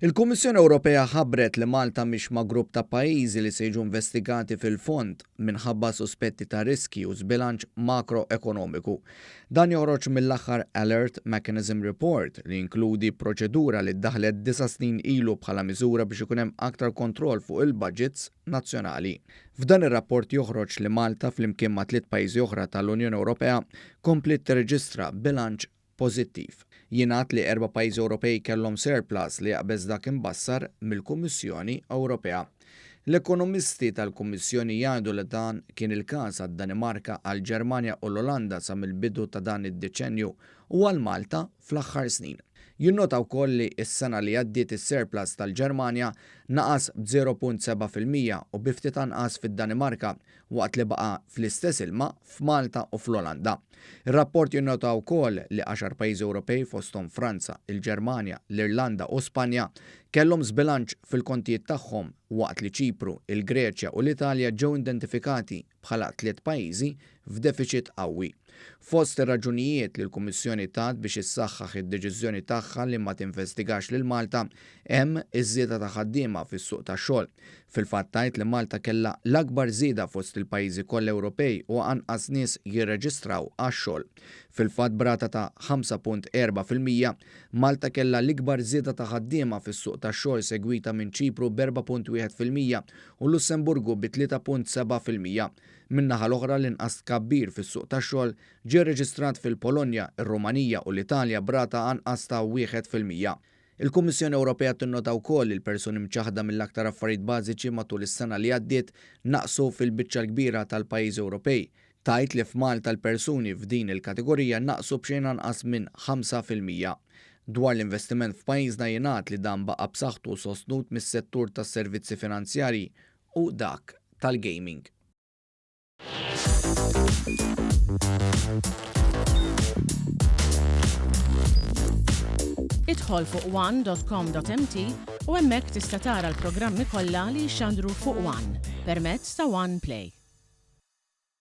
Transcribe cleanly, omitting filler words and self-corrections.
Il-Kummissjoni Ewropea ħabbret li Malta mhix ma' grupp ta' pajjiżi li se jiġu investigati fil-fond minħabba suspetti ta' riskji u żbilanċ makroekonomiku. Dan joħroġ mill-aħħar Alert Mechanism Report li jinkludi proċedura li ddaħħlet disa' snin ilu bħala miżura biex ikun hemm aktar kontroll fuq il-budgets nazzjonali. F'dan ir-rapport joħroġ li Malta flimkien ma' tliet pajjiżi oħra tal-Unjoni Ewropea kompliet tirreġistra bilanċ pożittiv. Jingħad li erba' pajjiżi Ewropej kellhom surplus li jaqbeż dak imbassar mill-Kummissjoni Ewropea. L-ekonomisti tal-Kummissjoni jgħidu li dan kien il-każ għad-Danimarka, għall-Ġermanja u l-Olanda sa mill-bidu ta' dan id-deċennju u għal Malta fl-aħħar snin. Jinnota wkoll li s-sena li għaddiet is-surplus tal-Ġermanja naqas b'0.7% u bi ftit anqas fid-Danimarka waqt li baqa' fl-istess ilma f'Malta u fl-Olanda. Ir-rapport jinnota wkoll li għaxar pajjiżi Ewropej fosthom Franza, il-Ġermanja, l-Irlanda u Spanja kellhom żbilanċ fil-kontijiet tagħhom waqt li Ċipru, il-Greċja u l-Italja ġew identifikati bħala tliet pajjiżi f'defiċit qawwi. Fost ir-raġunijiet li l-Kummissjoni tat biex issaħħaħ id-deċiżjoni tagħha li ma tinvestigax lil Malta hemm iż-żieda ta' ħaddiema fis-suq tax-xogħol. Fil-fatt tgħid li Malta kellha l-akbar żieda fost il-pajjiżi kollha Ewropej u anqas nies jirreġistraw għax-xogħol. Fil-fatt b'rata ta' 5.4%, Malta kellha l-ikbar żieda ta' ħaddiema fis-suq tax-xogħol segwita minn Ċipru b'4.1% u l-Lussemburgu bi 3.7%. Min-naħa l-oħra l-inqas tkabbir fis-suq tax-xogħol ġie rreġistrat fil-Polonja, ir-Rumanija u l-Italja b'rata anqas ta' 1%. Il-Kummissjoni Ewropea tinnota wkoll li l-persuni mċaħħda mill-aktar affarijiet bażiċi matul is-sena li għaddiet naqsu fil-biċċa l-kbira tal-pajjiżi Ewropej. Tgħid li f'Malta l-persuni f'din il-kategorija naqsu b'xejn anqas minn 5%. Dwar l-investiment f'pajjiżna jingħad li dan baqa' b'saħħtu sostnut mis-settur tas-servizzi finanzjarji u dak tal-gaming. Idħol fuq one.com.mt u hemmhekk tista' tara l-programmi kollha li jixxandru fuq One permezz ta' One Play.